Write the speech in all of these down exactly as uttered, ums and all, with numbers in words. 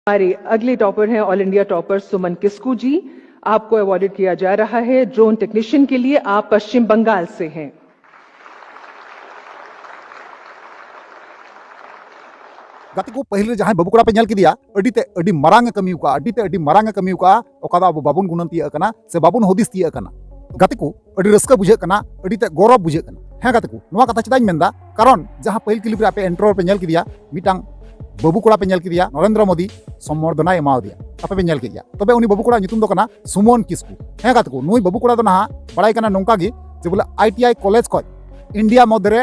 हमारे अगले टॉपर हैं ऑल इंडिया टॉपर सुमन किस्कू जी। आपको अवॉर्डेड किया जा रहा है ड्रोन टेक्नीशियन के लिए। आप पश्चिम बंगाल से हैं। ᱜᱟᱛᱮ ᱠᱚ, ᱯᱟᱹᱦᱤᱞ ᱨᱮ ᱡᱟᱦᱟᱸᱭ ᱵᱟᱹᱵᱩ ᱠᱚᱲᱟ ᱯᱮ ᱧᱮᱞ ᱠᱮᱫᱮᱭᱟ, ᱟᱹᱰᱤ ᱛᱮ ᱟᱹᱰᱤ ᱢᱟᱨᱟᱝ ᱮ ᱠᱟᱹᱢᱤ ᱟᱠᱟᱫᱼᱟ, ᱟᱹᱰᱤ ᱛᱮ ᱟᱹᱰᱤ ᱢᱟᱨᱟᱝ ᱮ ᱠᱟᱹᱢᱤ ᱟᱠᱟᱫᱼᱟ, ᱚᱠᱟ ᱫᱚ ᱟᱵᱚ ᱵᱟᱵᱚᱱ ᱜᱩᱱᱟᱹᱱ ᱛᱤᱭᱟᱹᱜ ᱟᱠᱟᱱᱟ ᱥᱮ ᱵᱟᱵᱚᱱ ᱦᱩᱫᱤᱥ ᱛᱤᱭᱟᱹᱜ ᱟᱠᱟᱱᱟ᱾ ᱜᱟᱛᱮ ᱠᱚ, ᱟᱹᱰᱤ ᱨᱟᱹᱥᱠᱟᱹ ᱵᱩᱡᱷᱟᱹᱜ ᱠᱟᱱᱟ, ᱟᱹᱰᱤ ᱛᱮ ᱜᱚᱨᱚᱵᱽ ᱵᱩᱡᱷᱟᱹᱜ ᱠᱟᱱᱟ᱾ ᱦᱮᱸ ᱜᱟᱛᱮ ᱠᱚ, ᱱᱚᱣᱟ ᱠᱟᱛᱷᱟ ᱪᱮᱫᱟᱜ ᱤᱧ ᱢᱮᱱᱫᱟ? ᱠᱟᱨᱚᱱ ᱡᱟᱦᱟᱸ ᱯᱟᱹᱦᱤᱞ ᱠᱞᱤᱯ ᱨᱮ ᱟᱯᱮ ᱤᱱᱴᱨᱳ ᱨᱮᱯᱮ ᱧᱮᱞ ᱠᱮᱫᱮᱭᱟ, ᱢᱤᱫᱴᱟᱝ ᱵᱟᱹᱵᱩ ᱠᱚᱲᱟ ᱯᱮ ᱧᱮᱞ ᱠᱮᱫᱮᱭᱟ, ᱱᱚᱨᱮᱱᱫᱨᱚ ᱢᱳᱫᱤ ᱥᱚᱢᱵᱚᱨᱫᱷᱚᱱᱟᱭ ᱮᱢᱟᱣᱟᱫᱮᱭᱟ, ᱟᱯᱮ ᱯᱮ ᱧᱮᱞ ᱠᱮᱫᱮᱭᱟ᱾ ᱛᱚᱵᱮ ᱩᱱᱤ ᱵᱟᱹᱵᱩ ᱠᱚᱲᱟ ᱧᱩᱛᱩᱢ ᱫᱚ ᱠᱟᱱᱟ ᱥᱩᱢᱚᱱ ᱠᱤᱥᱠᱩ᱾ ᱦᱮᱸ ᱜᱟᱛᱮ ᱠᱚ, ᱱᱩᱭ ᱵᱟᱹᱵᱩ ᱠᱚᱲᱟ ᱫᱚ ᱱᱟᱦᱟᱜ ᱵᱟᱲᱟᱭ ᱠᱟᱱᱟ ᱱᱚᱝᱠᱟ ᱜᱮ ᱡᱮ ᱵᱚᱞᱮ ᱟᱭ ᱴᱤ ᱟᱭ ᱠᱚᱞᱮᱡᱽ ᱠᱷᱚᱡ ᱤᱱᱰᱤᱭᱟ ᱢᱚᱫᱽᱫᱷᱮ ᱨᱮ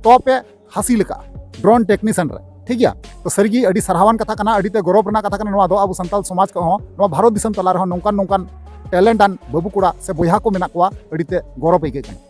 ᱴᱚᱯ ᱮ ᱦᱟᱹᱥᱤᱞ ᱟᱠᱟᱫᱼᱟ ᱰᱨᱳᱱ ᱴᱮᱠᱱᱤᱥᱤᱭᱟᱱ ᱨᱮ, ᱴᱷᱤᱠ ᱜᱮᱭᱟ᱾ ᱛᱚ ᱥᱟᱹᱨᱤᱜᱮ ᱟᱹᱰᱤ ᱥᱟᱨᱦᱟᱣᱟᱱ ᱠᱟᱛᱷᱟ ᱠᱟᱱᱟ, ᱟᱹᱰᱤ ᱛᱮ ᱜᱚᱨᱚᱵᱽ ᱨᱮᱱᱟᱜ ᱠᱟᱛᱷᱟ ᱠᱟᱱᱟ ᱱᱚᱣᱟ ᱫᱚ᱾ ᱟᱵᱚ ᱥᱟᱱᱛᱟᱲ ᱥᱚᱢᱟᱡᱽ ᱠᱚ ᱦᱚᱸ, ᱱᱚᱣᱟ ᱵᱷᱟᱨᱚᱛ ᱫᱤᱥᱚᱢ ᱛᱟᱞᱟ ᱨᱮᱦᱚᱸ ᱱᱚᱝᱠᱟᱱ ᱱᱚᱝᱠᱟᱱ ᱴᱮᱞᱮᱱᱴ ᱟᱱ ᱵᱟᱹᱵᱩ ᱠᱚᱲᱟ ᱥᱮ ᱵᱚᱭᱦᱟ ᱠᱚ ᱢᱮᱱᱟᱜ ᱠᱚᱣᱟ, ᱟᱹᱰᱤ ᱛᱮ ᱜᱚᱨᱚᱵᱽ ᱟᱹᱭᱠᱟᱹᱜ ᱠᱟᱱᱟ᱾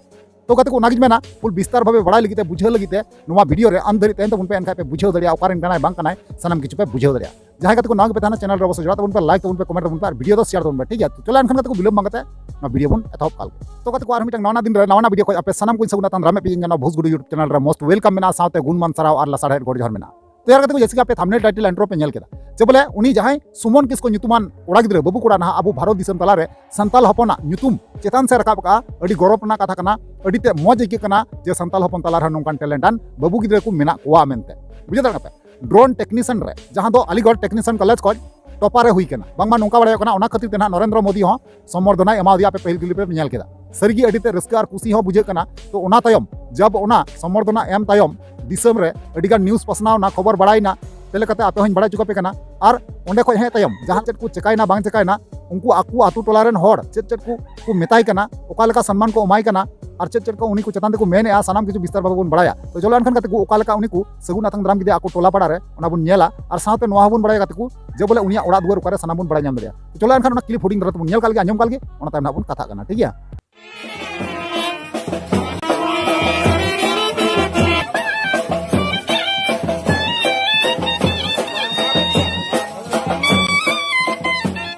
ᱛᱚ ᱜᱟᱛᱮ ᱠᱚ, ᱚᱱᱟᱜᱤᱧ ᱢᱮᱱᱟ, ᱯᱷᱩᱞ ᱵᱤᱥᱛᱟᱨ ᱵᱷᱟᱵᱮ ᱵᱟᱲᱟᱭ ᱞᱟᱹᱜᱤᱫ ᱛᱮ, ᱵᱩᱡᱷᱟᱹᱣ ᱞᱟᱹᱜᱤᱫ ᱛᱮ ᱱᱚᱣᱟ ᱵᱷᱤᱰᱤᱭᱳ ᱨᱮ ᱟᱱᱫᱷᱟᱹᱨᱤᱡ ᱛᱟᱦᱮᱱ ᱛᱟᱵᱚᱱ ᱯᱮ᱾ ᱮᱱᱠᱷᱟᱱ ᱯᱮ ᱵᱩᱡᱷᱟᱹᱣ ᱫᱟᱲᱮᱭᱟᱜᱼᱟ ᱚᱠᱟᱨᱮᱱ ᱠᱟᱱᱟᱭ ᱵᱟᱝ ᱠᱟᱱᱟᱭ, ᱥᱟᱱᱟᱢ ᱠᱤᱪᱷᱩ ᱯᱮ ᱵᱩᱡᱷᱟᱹᱣ ᱫᱟᱲᱮᱭᱟᱜᱼᱟ᱾ ᱡᱟᱦᱟᱸᱭ ᱜᱟᱛᱮ ᱠᱚ ᱱᱟᱣᱟ ᱜᱮᱯᱮ ᱛᱟᱦᱮᱱᱟ, ᱪᱮᱱᱮᱞ ᱨᱮ ᱚᱵᱚᱥᱥᱳᱭ ᱡᱚᱲᱟᱣ ᱛᱟᱵᱚᱱ ᱯᱮ, ᱞᱟᱭᱤᱠ ᱛᱟᱵᱚᱱ ᱯᱮ, ᱠᱚᱢᱮᱱᱴ ᱛᱟᱵᱚᱱ ᱯᱮ ᱟᱨ ᱵᱷᱤᱰᱤᱭᱳ ᱫᱚ ᱥᱮᱭᱟᱨ ᱛᱟᱵᱚᱱ ᱯᱮ, ᱴᱷᱤᱠ ᱜᱮᱭᱟ? ᱛᱚ ᱪᱚᱞᱚ ᱮᱱᱠᱷᱟᱱ ᱜᱟᱛᱮ ᱠᱚ, ᱵᱤᱞᱚᱢ ᱵᱟᱝ ᱠᱟᱛᱮ ᱱᱚᱣᱟ ᱵᱷᱤᱰᱤᱭᱳ ᱵᱚᱱ ᱮᱛᱚᱦᱚᱵ ᱠᱟᱜ ᱞᱮᱜᱮ᱾ ᱛᱚ ᱜᱟᱛᱮ ᱠᱚ, ᱟᱨ ᱢᱤᱫᱴᱟᱝ ᱱᱟᱣᱟ ᱫᱤᱱ ᱨᱮ ᱱᱟᱣᱟ ᱱᱟᱣᱟ ᱵᱷᱤᱰᱤᱭᱳ ᱠᱷᱚᱡ ᱟᱯᱮ ᱥᱟᱱᱟᱢ ᱠᱚᱧ ᱥᱟᱹᱜᱩᱱᱟ ᱛᱟᱦᱮᱱ ᱫᱟᱨᱟᱢ ᱯᱮ ᱤᱧ ᱱᱚᱣᱟ ᱵᱷᱩᱥ ᱜᱩᱰᱩ YouTube ᱪᱮᱱᱮᱞ ᱨᱮ most welcome ᱢᱮᱱᱟᱜᱼᱟ, ᱥᱟᱶᱛᱮ ᱜᱩᱱᱢᱟᱱ ᱥᱟᱨᱦᱟᱣ ᱟᱨ ᱞᱟᱥᱟᱲᱦᱮᱫ ᱜᱚᱰ ᱡᱚᱦᱟᱨ ᱢᱮᱱᱟᱜᱼᱟ᱾ ᱛᱚ ᱭᱟᱨ ᱜᱟᱛᱮ ᱠᱚ, ᱡᱮᱭᱥᱮ ᱠᱤ ᱟᱯᱮ ᱛᱷᱟᱢᱵᱱᱮᱞ ᱴᱟᱭᱴᱮᱞ ᱤᱱᱴᱨᱳ ᱯᱮ ᱧᱮᱞ ᱠᱮᱫᱟ ᱡᱮ ᱵᱚᱞᱮ ᱩᱱᱤ ᱡᱟᱦᱟᱸᱭ ᱥᱩᱢᱚᱱ ᱠᱤᱥᱠᱩ ᱧᱩᱛᱩᱢᱟᱱ ᱠᱚᱲᱟ ᱜᱤᱫᱽᱨᱟᱹ, ᱵᱟᱹᱵᱩ ᱠᱚᱲᱟ, ᱱᱟᱦᱟᱜ ᱟᱵᱚ ᱵᱷᱟᱨᱚᱛ ᱫᱤᱥᱚᱢ ᱛᱟᱞᱟᱨᱮ ᱥᱟᱱᱛᱟᱞ ᱦᱚᱯᱚᱱᱟᱜ ᱧᱩᱛᱩᱢ ᱪᱮᱛᱟᱱ ᱥᱮᱫ ᱨᱟᱠᱟᱵ ᱟᱠᱟᱫᱼᱟ, ᱟᱹᱰᱤ ᱜᱚᱨᱚᱵᱽ ᱨᱮᱱᱟᱜ ᱠᱟᱛᱷᱟ ᱠᱟᱱᱟ᱾ ᱟᱹᱰᱤ ᱛᱮ ᱢᱚᱡᱽ ᱟᱹᱭᱠᱟᱹᱜ ᱠᱟᱱᱟ ᱡᱮ ᱥᱟᱱᱛᱟᱞ ᱦᱚᱯᱚᱱ ᱛᱟᱞᱟ ᱨᱮᱦᱚᱸ ᱱᱚᱝᱠᱟᱱ ᱴᱮᱞᱮᱱᱴ ᱟᱱ ᱵᱟᱹᱵᱩ ᱜᱤᱫᱽᱨᱟᱹ ᱠᱚ ᱢᱮᱱᱟᱜ ᱠᱚᱣᱟ ᱢᱮᱱᱛᱮ᱾ ᱵᱩᱡᱷᱟᱹᱣ ᱫᱟᱲᱮᱭᱟᱜ ᱠᱟᱱᱟ ᱯᱮ? ᱰᱨᱳᱱ ᱴᱮᱠᱱᱤᱥᱤᱭᱟᱱ ᱨᱮ, ᱡᱟᱦᱟᱸ ᱫᱚ ᱟᱞᱤᱜᱚᱲ ᱴᱮᱠᱱᱤᱥᱤᱭᱟᱱ ᱠᱚᱞᱮᱡᱽ ᱠᱷᱚᱱ ᱴᱚᱯᱟᱨ ᱮ ᱦᱩᱭ ᱠᱟᱱᱟ, ᱵᱟᱝᱢᱟ ᱱᱚᱝᱠᱟ ᱵᱟᱲᱟᱭᱚᱜ ᱠᱟᱱᱟ, ᱚᱱᱟ ᱠᱷᱟᱹᱛᱤᱨ ᱛᱮ ᱱᱟᱦᱟᱜ ᱱᱚᱨᱮᱱᱫᱨᱚ ᱢᱳᱫᱤ ᱦᱚᱸ ᱥᱚᱢᱵᱚᱨᱫᱷᱚᱱᱟᱭ ᱮᱢᱟᱣᱟᱫᱮᱭᱟ᱾ ᱟᱯᱮ ᱯᱟᱹᱦᱤᱞ ᱠᱞᱤᱯ ᱨᱮ ᱯᱮ ᱧᱮᱞ ᱠᱮᱫᱟ, ᱥᱟᱹᱨᱤᱜᱮ ᱟᱹᱰᱤ ᱛᱮ ᱨᱟᱹᱥᱠᱟᱹ ᱟᱨ ᱠᱩᱥᱤ ᱦᱚᱸ ᱵᱩᱡᱷᱟᱹᱜ ᱠᱟᱱᱟ᱾ ᱛᱚ ᱚᱱᱟ ᱛᱟᱭᱚᱢ ᱡᱟᱵ ᱚᱱᱟ ᱥᱚᱢᱵᱚᱨᱫᱷᱚᱱᱟ ᱮᱢ ᱛᱟᱭᱚᱢ ᱫᱤᱥᱚᱢ ᱨᱮ ᱟᱹᱰᱤᱜᱟᱱ ᱱᱤᱭᱩᱡᱽ ᱯᱟᱥᱱᱟᱣ ᱮᱱᱟ, ᱠᱷᱚᱵᱚᱨ ᱵᱟᱲᱟᱭᱮᱱᱟ, ᱪᱮᱫ ᱞᱮᱠᱟᱛᱮ ᱟᱯᱮ ᱦᱚᱸᱧ ᱵᱟᱲᱟᱭ ᱦᱚᱪᱚ ᱠᱟᱯᱮ ᱠᱟᱱᱟ᱾ ᱟᱨ ᱚᱸᱰᱮ ᱠᱷᱚᱡ ᱦᱮᱡ ᱛᱟᱭᱚᱢ ᱡᱟᱦᱟᱸ ᱪᱮᱫ ᱠᱚ ᱪᱮᱠᱟᱭᱮᱱᱟ ᱵᱟᱝ ᱪᱮᱠᱟᱭᱮᱱᱟ, ᱩᱱᱠᱩ ᱟᱠᱚ ᱟᱛᱳ ᱴᱚᱞᱟ ᱨᱮᱱ ᱦᱚᱲ ᱪᱮᱫ ᱪᱮᱫ ᱠᱚ ᱠᱚ ᱢᱮᱛᱟᱭ ᱠᱟᱱᱟ, ᱚᱠᱟ ᱞᱮᱠᱟ ᱥᱚᱱᱢᱟᱱ ᱠᱚ ᱮᱢᱟᱭ ᱠᱟᱱᱟ, ᱟᱨ ᱪᱮᱫ ᱪᱮᱫ ᱠᱚ ᱩᱱᱤ ᱠᱚ ᱪᱮᱛᱟᱱ ᱛᱮᱠᱚ ᱢᱮᱱᱮᱜᱼᱟ, ᱥᱟᱱᱟᱢ ᱠᱤᱪᱷᱩ ᱵᱤᱥᱛᱟᱨ ᱵᱷᱟᱵᱮ ᱵᱚᱱ ᱵᱟᱲᱟᱭᱟ᱾ ᱛᱚ ᱪᱚᱞᱚ ᱮᱱᱠᱷᱟᱱ ᱜᱟᱛᱮ ᱠᱚ, ᱚᱠᱟ ᱞᱮᱠᱟ ᱩᱱᱤ ᱠᱚ ᱥᱟᱹᱜᱩᱱ ᱟᱛᱟᱝ ᱫᱟᱨᱟᱢ ᱠᱮᱫᱮᱭᱟ ᱟᱠᱚ ᱴᱚᱞᱟ ᱯᱟᱲᱟ ᱨᱮ, ᱚᱱᱟ ᱵᱚᱱ ᱧᱮᱞᱟ᱾ ᱟᱨ ᱥᱟᱶᱛᱮ ᱱᱚᱣᱟ ᱦᱚᱸᱵᱚᱱ ᱵᱟᱲᱟᱭᱟ ᱜᱟᱛᱮ ᱠᱚ, ᱡᱮ ᱵᱚᱞᱮ ᱩᱱᱤᱭᱟᱜ ᱚᱲᱟᱜ ᱫᱩᱣᱟᱹᱨ ᱚᱠᱟᱨᱮ, ᱥᱟᱱᱟᱢ ᱵᱚᱱ ᱵᱟᱲᱟᱭ ᱧᱟᱢ ᱫᱟᱲᱮᱭᱟᱜᱼᱟ᱾ ᱛᱚ ᱪᱚᱞᱚ ᱮᱱᱠᱷᱟᱱ ᱚᱱᱟ ᱠᱞᱤᱯ ᱦᱩᱰᱤᱧ ᱫᱷᱟᱨᱟ ᱛᱮᱵᱚᱱ ᱧᱮᱞ ᱠᱟᱜ ᱞᱮᱜᱮ, ᱟᱸᱡᱚᱢ ᱠᱟᱜ ᱞᱮᱜᱮ, ᱚᱱᱟ ᱛᱟᱭᱚᱢ ᱱᱟᱦᱟᱜ ᱵᱚᱱ ᱠᱟᱛᱷᱟᱜ ᱠᱟᱱᱟ, ᱴᱷᱤᱠ ᱜᱮᱭᱟ?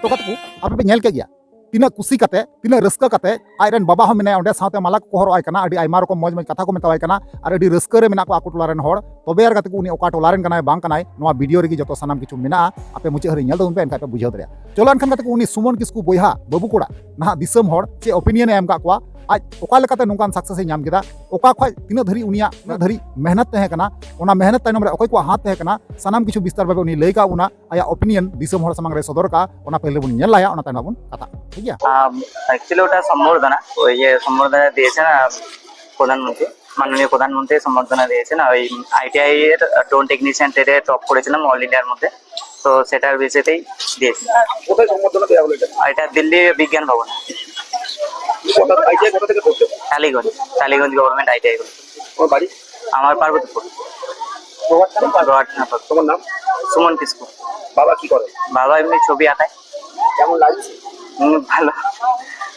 ᱛᱚ ᱜᱟᱛᱮ ᱠᱚ, ᱟᱯᱮ ᱯᱮ ᱧᱮᱞ ᱠᱮᱫ ᱜᱮᱭᱟ, ᱛᱤᱱᱟᱹᱜ ᱠᱩᱥᱤ ᱠᱟᱛᱮ, ᱛᱤᱱᱟᱹᱜ ᱨᱟᱹᱥᱠᱟᱹ ᱠᱟᱛᱮ ᱟᱡ ᱨᱮᱱ ᱵᱟᱵᱟ ᱦᱚᱸ ᱢᱮᱱᱟᱭᱟ ᱚᱸᱰᱮ, ᱥᱟᱶᱛᱮ ᱢᱟᱞᱟ ᱠᱚᱠᱚ ᱦᱚᱨᱚᱜ ᱟᱭ ᱠᱟᱱᱟ, ᱟᱹᱰᱤ ᱟᱭᱢᱟ ᱨᱚᱠᱚᱢ ᱢᱚᱡᱽ ᱢᱚᱡᱽ ᱠᱟᱛᱷᱟ ᱠᱚ ᱢᱮᱛᱟᱣᱟᱭ ᱠᱟᱱᱟ, ᱟᱨ ᱟᱹᱰᱤ ᱨᱟᱹᱥᱠᱟᱹ ᱨᱮ ᱢᱮᱱᱟᱜ ᱠᱚᱣᱟ ᱟᱠᱚ ᱴᱚᱞᱟ ᱨᱮᱱ ᱦᱚᱲ᱾ ᱛᱚᱵᱮ ᱟᱨ ᱠᱟᱛᱮ ᱠᱚ ᱩᱱᱤ ᱚᱠᱟ ᱴᱚᱞᱟ ᱨᱮᱱ ᱠᱟᱱᱟᱭ ᱵᱟᱝ ᱠᱟᱱᱟᱭ, ᱱᱚᱣᱟ ᱵᱷᱤᱰᱤᱭᱳ ᱨᱮᱜᱮ ᱡᱚᱛᱚ ᱥᱟᱱᱟᱢ ᱠᱤᱪᱷᱩ ᱢᱮᱱᱟᱜᱼᱟ᱾ ᱟᱯᱮ ᱢᱩᱪᱟᱹᱫ ᱦᱟᱹᱨᱤᱡ ᱧᱮᱞ ᱛᱟᱵᱚᱱ ᱯᱮ, ᱮᱱᱠᱷᱟᱱ ᱯᱮ ᱵᱩᱡᱷᱟᱹᱣ ᱫᱟᱲᱮᱭᱟᱜᱼᱟ᱾ ᱪᱚᱞᱚ ᱮᱱᱠᱷᱟᱱ ᱠᱟᱛᱮ ᱠᱚ ᱩᱱᱤ ᱥᱩᱢᱚᱱ ᱠᱤᱥᱠᱩ ᱵᱚᱭᱦᱟ ᱵᱟᱹᱵᱩ ᱠᱚᱲᱟ ᱱᱟᱦᱟᱜ ᱫᱤᱥᱚᱢ ᱦᱚᱲ ᱪᱮᱫ ᱚᱯᱤᱱᱤᱭᱚᱱ ᱮ ᱮᱢ ᱠᱟᱜ ᱠᱚᱣᱟ, ᱟᱡ ᱚᱠᱟ ᱞᱮᱠᱟᱛᱮ ᱱᱚᱝᱠᱟᱱ ᱥᱟᱠᱥᱮᱥ ᱮ ᱧᱟᱢ ᱠᱮᱫᱟ, ᱚᱠᱟ ᱠᱷᱚᱡ ᱛᱤᱱᱟᱹᱜ ᱫᱷᱟᱹᱨᱤᱡ ᱩᱱᱤᱭᱟᱜ, ᱛᱤᱱᱟᱹᱜ ᱫᱷᱟᱹᱨᱤᱡ ᱢᱮᱦᱱᱚᱛ ᱛᱟᱦᱮᱸ ᱠᱟᱱᱟ, ᱚᱱᱟ ᱢᱮᱦᱱᱚᱛ ᱛᱟᱭᱱᱚᱢ ᱨᱮ ᱚᱠᱚᱭ ᱠᱚᱣᱟᱜ ᱦᱟᱛ ᱛᱟᱦᱮᱸ ᱠᱟᱱᱟ, ᱥᱟᱱᱟᱢ ᱠᱤᱪᱷᱩ ᱵᱤᱥᱛᱟᱨ ᱵᱷᱟᱵᱮ ᱩᱱᱤ ᱞᱟᱹᱭ ᱠᱟᱜ ᱵᱚᱱᱟ, ᱟᱭᱟᱜ ᱚᱯᱤᱱᱤᱭᱚᱱ ᱫᱤᱥᱚᱢ ᱦᱚᱲ ᱥᱟᱢᱟᱝ ᱨᱮ ᱥᱚᱫᱚᱨ ᱠᱟᱜᱼᱟ, ᱚᱱᱟ ᱯᱟᱹᱦᱤᱞ ᱨᱮᱵᱚᱱ ᱧᱮᱞ ᱞᱟᱦᱟᱭᱟ, ᱚᱱᱟ ᱛᱟᱭᱱᱚᱢ ᱵᱚᱱ ᱠᱟᱛᱷᱟᱜᱼᱟ, ᱴᱷᱤᱠ ᱜᱮᱭᱟ? আম, অ্যাকচুয়ালি ওটা সম্বর্ধনা, ওই যে সম্বর্ধনা দিয়েছেন আহ, প্রধানমন্ত্রী, মাননীয় প্রধানমন্ত্রী সম্বর্ধনা দিয়েছেন ওই আইটিআই এর ড্রোন টেকনিশিয়ান টেটে টপ করেছিলাম অল ইন্ডিয়ার মধ্যে। তো সেটার বেসিসেই দিয়েছি। কোথায় সম্বর্ধনা দেওয়া হলো এটা? আর এটা দিল্লি বিজ্ঞান ভবন। কোথা, আইটিআই কোথা থেকে করতে? টালিগঞ্জ। Tollygunge government ITI. তোমার বাড়ি? আমার পার্বতীপুর। গোয়ার থানা পার্বতীপুর। তোমার নাম? সুমন কিসকু। বাবা কি করে? বাবা এমনি ছবি আঁকায়। কেমন লাগছে? হুম, ভালো।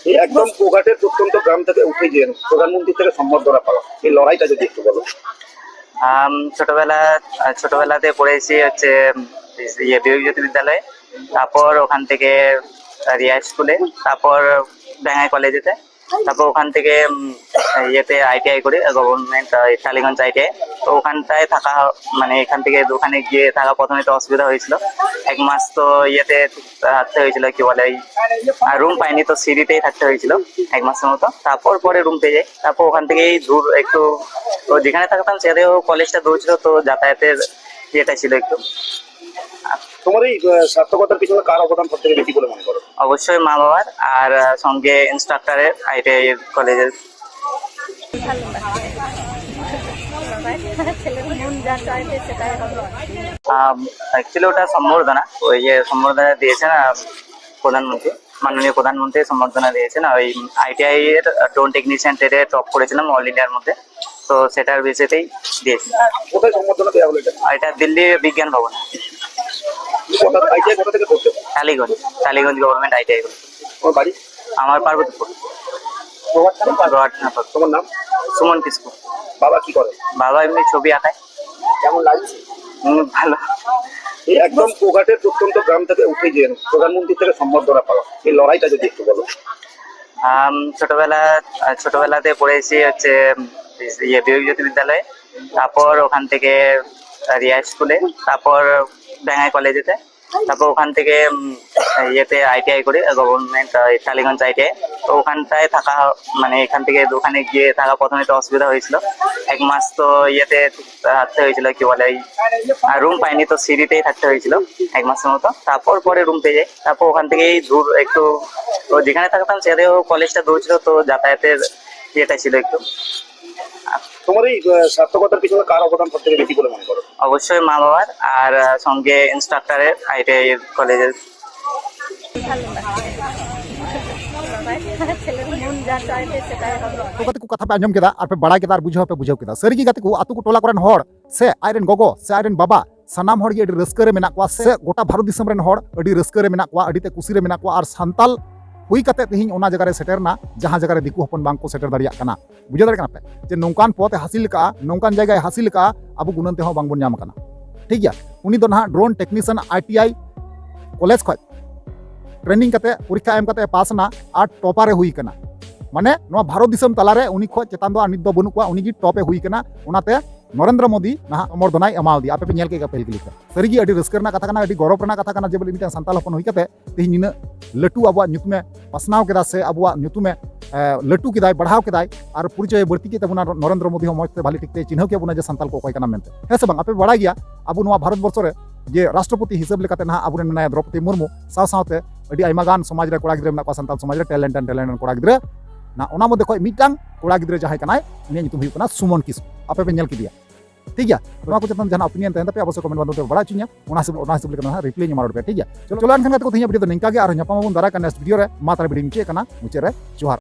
এই একদম কোঘাটের প্রত্যন্ত গ্রাম থেকে উঠে যে প্রধানমন্ত্রী থেকে সম্বর্ধনা পাওয়া, এই লড়াইটা যদি একটু বলো। আম, ছোটবেলা, আহ, ছোটবেলাতে পড়েছি হচ্ছে, উম, ইয়ে, বিবেক জ্যোতি বিদ্যালয়ে, তারপর ওখান থেকে রিয়া স্কুলে, তারপর ডাঙ্গাই কলেজেতে, তারপর ওখান থেকে, উম, ইয়েতে আইটিআই করি, গভর্নমেন্ট টালিগঞ্জ আইটিআই। তো ওখানটায় থাকা, মানে এখান থেকে ওখানে গিয়ে থাকা প্রথমে তো অসুবিধা হয়েছিল, এক মাস তো ইয়েতে থাকতে হয়েছিল, কি বলে, ওই আর রুম পাইনি, তো সিঁড়িতেই থাকতে হয়েছিল এক মাসের মতো। তারপর পরে রুম পেয়ে যাই, তারপর ওখান থেকেই দূর একটু, তো যেখানে থাকতাম সেখানে কলেজটা দূর ছিল, তো যাতায়াতের ইয়েটা ছিল একটু। তোমার এই আহ, সার্থকতার পিছনে কার অবদান সব থেকে বেশি বলে মনে করো? অবশ্যই মা বাবার, আর আহ, সঙ্গে ইনস্ট্রাক্টরের আইটিআই কলেজের। অ্যাকচুয়ালি ওটা সম্বর্ধনা, ওই যে সম্বর্ধনা দিয়েছেন আহ, প্রধানমন্ত্রী, মাননীয় প্রধানমন্ত্রী সম্বর্ধনা দিয়েছেন ওই আইটিআই এর ড্রোন টেকনিশিয়ান টেটে টপ করেছিলাম অল ইন্ডিয়ার মধ্যে। তো সেটার বেসিসেই দিয়েছি। কোথায় সম্বর্ধনা দেওয়া হলো এটা? আর এটা দিল্লি বিজ্ঞান ভবন। কোথা, আইটিআই কোথা থেকে করতে? টালিগঞ্জ। Tollygunge government ITI. তোমার বাড়ি? আমার পার্বতীপুর। গোয়ার থানা পার্বতীপুর। গোয়ার থানা পার্বতীপুর। তোমার নাম? সুমন কিসকু। বাবা কি করে? বাবা এমনি ছবি আঁকায়। কেমন লাগছে? হুম, ভালো। এই একদম কোঘাটের প্রত্যন্ত গ্রাম থেকে উঠে গিয়ে প্রধানমন্ত্রী থেকে সম্বর্ধনা পাওয়া, এই লড়াইটা যদি একটু বলো। আম, ছোটবেলা আহ, ছোটবেলাতে পড়েছি হচ্ছে ইয়ে বিবেক জ্যোতি বিদ্যালয়ে, তারপর ওখান থেকে রিয়া স্কুলে, তারপর বেঙ্গাই কলেজেতে, তারপর ওখান থেকে উম, ইয়েতে আইটিআই করি, গভর্নমেন্ট টালিগঞ্জ আইটিআই। তো ওখানটায় থাকা, মানে এখান থেকে ওখানে গিয়ে থাকা প্রথমে তো অসুবিধা হয়েছিল, এক মাস তো ইয়েতে থাকতে হয়েছিল, কি বলে, রুম পাইনি, তো সিঁড়িতেই থাকতে হয়েছিল এক মাসের মতো। তারপর পরে রুম পেয়ে যাই, তারপর ওখান থেকেই দূর একটু, তো যেখানে থাকতাম সেখানে কলেজটা দূর ছিল, তো যাতায়াতের ইয়েটা ছিল একটু। তোমার এই আহ, সার্থকতার পিছনে কার অবদান সব থেকে বেশি বলে মনে করো? অবশ্যই মা বাবার, আর আহ, সঙ্গে ইনস্ট্রাক্টরের, আইটিআই কলেজের। ᱛᱚ ᱜᱟᱛᱮ ᱠᱚ, ᱠᱟᱛᱷᱟ ᱯᱮ ᱟᱸᱡᱚᱢ ᱠᱮᱫᱟ ᱟᱨ ᱯᱮ ᱵᱟᱲᱟᱭ ᱠᱮᱫᱟ ᱟᱨ ᱵᱩᱡᱷᱟᱹᱣ ᱦᱚᱸᱯᱮ ᱵᱩᱡᱷᱟᱹᱣ ᱠᱮᱫᱟ᱾ ᱥᱟᱹᱨᱤᱜᱮ ᱜᱟᱛᱮ ᱠᱚ, ᱟᱛᱳ ᱠᱚ ᱴᱚᱞᱟ ᱠᱚᱨᱮᱱ ᱦᱚᱲ ᱥᱮ ᱟᱡᱨᱮᱱ ᱜᱚᱜᱚ ᱥᱮ ᱟᱡᱨᱮᱱ ᱵᱟᱵᱟ, ᱥᱟᱱᱟᱢ ᱦᱚᱲ ᱜᱮ ᱟᱹᱰᱤ ᱨᱟᱹᱥᱠᱟᱹ ᱨᱮ ᱢᱮᱱᱟᱜ ᱠᱚᱣᱟ ᱥᱮ ᱜᱚᱴᱟ ᱵᱷᱟᱨᱚᱛ ᱫᱤᱥᱚᱢ ᱨᱮᱱ ᱦᱚᱲ ᱟᱹᱰᱤ ᱨᱟᱹᱥᱠᱟᱹ ᱨᱮ ᱢᱮᱱᱟᱜ ᱠᱚᱣᱟ, ᱟᱹᱰᱤ ᱛᱮ ᱠᱩᱥᱤ ᱨᱮ ᱢᱮᱱᱟᱜ ᱠᱚᱣᱟ᱾ ᱟᱨ ᱥᱟᱱᱛᱟᱞ ᱦᱩᱭ ᱠᱟᱛᱮ ᱛᱮᱦᱮᱧ ᱚᱱᱟ ᱡᱟᱭᱜᱟ ᱨᱮ ᱥᱮᱴᱮᱨ ᱮᱱᱟ, ᱡᱟᱦᱟᱸ ᱡᱟᱭᱜᱟ ᱨᱮ ᱫᱤᱠᱩ ᱦᱚᱯᱚᱱ ᱵᱟᱝ ᱠᱚ ᱥᱮᱴᱮᱨ ᱫᱟᱲᱮᱭᱟᱜ ᱠᱟᱱᱟ᱾ ᱵᱩᱡᱷᱟᱹᱣ ᱫᱟᱲᱮᱭᱟᱜ ᱠᱟᱱᱟ ᱯᱮ ᱡᱮ ᱱᱚᱝᱠᱟᱱ ᱯᱚᱫ ᱮ ᱦᱟᱹᱥᱤᱞ ᱠᱟᱜᱼᱟ, ᱱᱚᱝᱠᱟᱱ ᱡᱟᱭᱜᱟᱭ ᱦᱟᱹᱥᱤᱞ ᱠᱟᱜᱼᱟ, ᱟᱵᱚ ᱜᱩᱱᱟᱹᱱ ᱛᱮᱦᱚᱸ ᱵᱟᱝᱵᱚᱱ ᱧᱟᱢ ᱟᱠᱟᱱᱟ᱾ ᱴᱷᱤᱠ ᱜᱮᱭᱟ, ᱩᱱᱤ ᱫᱚ ᱱᱟᱦᱟᱜ ᱰᱨᱳᱱ ᱴᱮᱠᱱᱤᱥᱤᱭᱟᱱ ᱟᱭᱴᱤᱟᱭ ᱠᱚᱞᱮᱡᱽ ᱠᱷᱚᱡ ᱴᱨᱮᱱᱤᱝ ᱠᱟᱛᱮ, ᱯᱚᱨᱤᱠᱠᱷᱟ ᱮᱢ ᱠᱟᱛᱮ ᱯᱟᱥ ᱮᱱᱟ ᱟᱨ ᱴᱚᱯᱟᱨ ᱮ ᱦᱩᱭ ᱠᱟᱱᱟ᱾ ᱢᱟᱱᱮ ᱱᱚᱣᱟ ᱵᱷᱟᱨᱚᱛ ᱫᱤᱥᱚᱢ ᱛᱟᱞᱟᱨᱮ ᱩᱱᱤ ᱠᱷᱚᱡ ᱪᱮᱛᱟᱱ ᱫᱚ ᱟᱨ ᱱᱤᱛ ᱫᱚ ᱵᱟᱹᱱᱩᱜ ᱠᱚᱣᱟ, ᱩᱱᱤ ᱜᱮ ᱴᱚᱯ ᱮ ᱦᱩᱭ ᱠᱟᱱᱟ᱾ ᱚᱱᱟᱛᱮ ᱱᱚᱨᱮᱱᱫᱨᱚ ᱢᱳᱫᱤ ᱱᱟᱦᱟᱜ ᱥᱚᱢᱵᱚᱨᱫᱷᱚᱱᱟᱭ ᱮᱢᱟᱣᱟᱫᱮᱭᱟ᱾ ᱟᱯᱮ ᱯᱮ ᱧᱮᱞ ᱠᱮᱫ ᱜᱮᱭᱟ ᱯᱟᱹᱦᱤᱞ ᱠᱞᱤᱯ ᱨᱮ᱾ ᱥᱟᱹᱨᱤᱜᱮ ᱟᱹᱰᱤ ᱨᱟᱹᱥᱠᱟᱹ ᱨᱮᱱᱟᱜ ᱠᱟᱛᱷᱟ ᱠᱟᱱᱟ, ᱟᱹᱰᱤ ᱜᱚᱨᱚᱵᱽ ᱨᱮᱱᱟᱜ ᱠᱟᱛᱷᱟ ᱠᱟᱱᱟ ᱡᱮ ᱵᱚᱞᱮ ᱢᱤᱫᱴᱟᱝ ᱥᱟᱱᱛᱟᱞ ᱦᱚᱯᱚᱱ ᱦᱩᱭ ᱠᱟᱛᱮ ᱛᱮᱦᱮᱧ ᱱᱤᱱᱟᱹᱜ ᱞᱟᱹᱴᱩ ᱟᱵᱚᱣᱟᱜ ᱧᱩᱛᱩᱢᱮ ᱯᱟᱥᱱᱟᱣ ᱠᱮᱫᱟ ᱥᱮ ᱟᱵᱚᱣᱟᱜ ᱧᱩᱛᱩᱢᱮ ᱮ, ᱞᱟᱹᱴᱩ ᱠᱮᱫᱟᱭ, ᱵᱟᱲᱦᱟᱣ ᱠᱮᱫᱟᱭ᱾ ᱟᱨ ᱯᱚᱨᱤᱪᱚᱭᱮ ᱵᱟᱹᱲᱛᱤ ᱠᱮᱫ ᱛᱟᱵᱚᱱᱟ᱾ ᱱᱚᱨᱮᱱᱫᱨᱚ ᱢᱳᱫᱤ ᱦᱚᱸ ᱢᱚᱡᱽ ᱛᱮ ᱵᱷᱟᱞᱤ ᱴᱷᱤᱠ ᱛᱮ ᱪᱤᱱᱦᱟᱹᱣ ᱠᱮᱫ ᱵᱚᱱᱟ ᱡᱮ ᱥᱟᱱᱛᱟᱞ ᱠᱚ ᱚᱠᱚᱭ ᱠᱟᱱᱟ ᱢᱮᱱᱛᱮ, ᱦᱮᱸ ᱥᱮ ᱵᱟᱝ? ᱟᱯᱮ ᱵᱟᱲᱟᱭ ᱜᱮᱭᱟ ᱟᱵᱚ ᱱᱚᱣᱟ ᱵᱷᱟᱨᱚᱛ ᱵᱚᱨᱥᱚ ᱨᱮ ᱡᱮ ᱨᱟᱥᱴᱨᱚᱯᱚᱛᱤ ᱦᱤᱥᱟᱹᱵ ᱞᱮᱠᱟᱛᱮ ᱱᱟᱦᱟᱜ ᱟᱵᱚᱨᱮᱱ ᱢᱮᱱᱟᱭᱟ ᱫᱨᱚᱯᱚᱫᱤ ᱢᱩᱨᱢᱩ, ᱥᱟᱶ ᱥᱟᱶᱛᱮ ᱟᱹᱰᱤ ᱟᱭᱢᱟ ᱜᱟᱱ ᱥᱚᱢᱟᱡᱽ ᱨᱮ ᱠᱚᱲᱟ ᱜᱤᱫᱽᱨᱟᱹ ᱢᱮᱱᱟᱜ ᱠᱚᱣᱟ, ᱥᱟᱱᱛᱟᱞ ᱥᱚᱢᱟᱡᱽ ᱨᱮ ᱴᱮᱞᱮᱱᱴ ᱴᱮᱞᱮᱱᱴ ᱠᱚᱲᱟ ᱜᱤᱫᱽᱨᱟᱹ᱾ ᱱᱟ ᱚᱱᱟ ᱢᱚᱫᱽᱫᱷᱮ ᱠᱷᱚᱱ ᱢᱤᱫᱴᱟᱝ ᱠᱚᱲᱟ ᱜᱤᱫᱽᱨᱟᱹ ᱡᱟᱦᱟᱸᱭ ᱠᱟᱱᱟᱭ, ᱩᱱᱤᱭᱟᱜ ᱧᱩᱛᱩᱢ ᱦᱩᱭᱩᱜ ᱠᱟᱱᱟ ᱥᱩᱢᱚᱱ ᱠᱤᱥᱠᱩ᱾ ᱟᱯᱮ ᱯᱮ ᱧᱮᱞ ᱠᱮᱫᱮᱭᱟ, ᱴᱷᱤᱠ ᱜᱮᱭᱟ? ᱱᱚᱣᱟ ᱠᱚ ᱪᱮᱛᱟᱱ ᱡᱟᱦᱟᱱᱟᱜ ᱚᱯᱤᱱᱤᱭᱚᱱ ᱛᱟᱦᱮᱱ ᱛᱟᱯᱮᱭᱟ, ᱚᱵᱚᱥᱥᱳᱭ ᱠᱚᱢᱮᱱᱴ ᱢᱟᱫᱽᱫᱷᱚᱢ ᱛᱮ ᱵᱟᱲᱟᱭ ᱦᱚᱪᱚᱧᱟ᱾ ᱚᱱᱟ ᱦᱤᱥᱟᱹᱵ, ᱚᱱᱟ ᱦᱤᱥᱟᱹᱵ ᱞᱮᱠᱟ ᱱᱟᱦᱟᱜ ᱨᱤᱯᱞᱟᱭ ᱤᱧ ᱮᱢᱟ ᱨᱩᱣᱟᱹᱲ ᱯᱮᱭᱟ, ᱴᱷᱤᱠ ᱜᱮᱭᱟ? ᱪᱚᱞᱚ, ᱪᱚᱞᱚ ᱮᱱᱠᱷᱟᱱ ᱜᱟᱛᱮ ᱠᱚ, ᱛᱮᱦᱮᱧᱟᱜ ᱵᱷᱤᱰᱤᱭᱳ ᱫᱚ ᱱᱤᱝᱠᱟ ᱜᱮ, ᱟᱨ ᱧᱟᱯᱟᱢ ᱟᱵᱚᱱ ᱫᱟᱨᱟᱭ ᱠᱟᱱ ᱱᱮᱠᱥᱴ ᱵᱷᱤᱰᱤᱭᱳ ᱨᱮ᱾ ᱢᱟ ᱛᱟᱦᱞᱮ ᱵᱷᱤᱰᱤᱭᱳ ᱢᱩᱪᱟᱹᱫ ᱠᱟᱱᱟ, ᱢᱩᱪᱟᱹᱫ ᱨᱮ ᱡᱚᱦᱟᱨ᱾